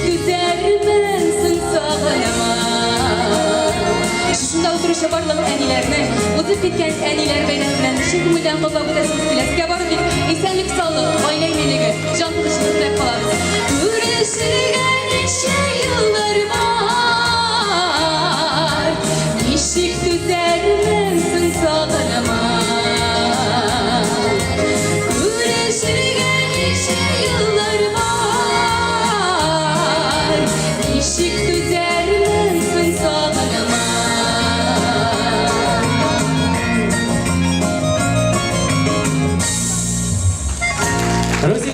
Түзәрмен соң сагыныма. Шушында утыручы барлык әниләрне узып киткән әниләр бәйрәме белән чын күңелдән котлап үтәсебез килә. Сезгә бары тик исәнлек-саулык, гаилә иминлеге, җан тынычлыгы теләп калабыз. Күрешергә ничә.